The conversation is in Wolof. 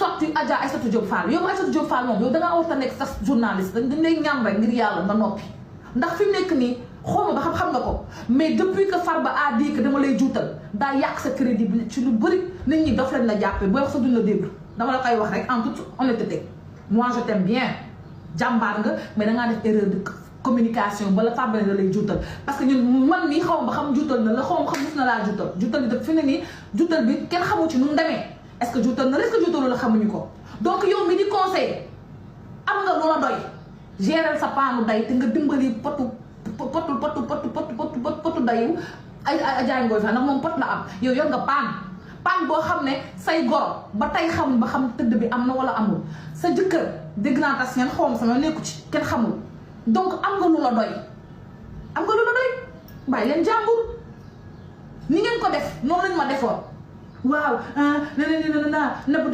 sotti Adja Aïssatou Diop Fall yow Aïssatou Diop Fall moom yow dangaa war a nekk sax journaliste dañ lay ñaan rek ngir yàlla nga noppi ndax fi mu nekk nii xawma ba xam nga ko mais depuis que Farba a dit que dama lay juutal daa yàq sa crédibilité ci lu bëri nit ñi daf leen la jàppee booy wax sa duñ la déglu dama la koy wax rek en toute honnêteté moi je t'aime bien jàmbaar nga mais dangaa def erreur de communication bala Farba ne da lay juutal parce que ñun man nii xaw ma ba xam juutal na la xaw ma xam gis na laa juutal bi daf fi ne nii juutal bi kenn xamu ci nu mu demee est-ce que juutal na la est-ce que juutalu la xamuñu ko donc yow mi di conseil am nga loola doy gérer sa paanu day te nga dimbali potu dayu ay Adja Ngoye Fall ndax moom pot la am yow yor nga paan boo xam ne say goro ba tey xamul ba xam tëdd bi am na wala amul sa jëkkër dégg naa tas ngeen xawma sama nekku ci kenn xamul donc am nga lu la doy bàyyi leen jàmbur ni ngeen ko def noonu lañ ma defoon waaw na bu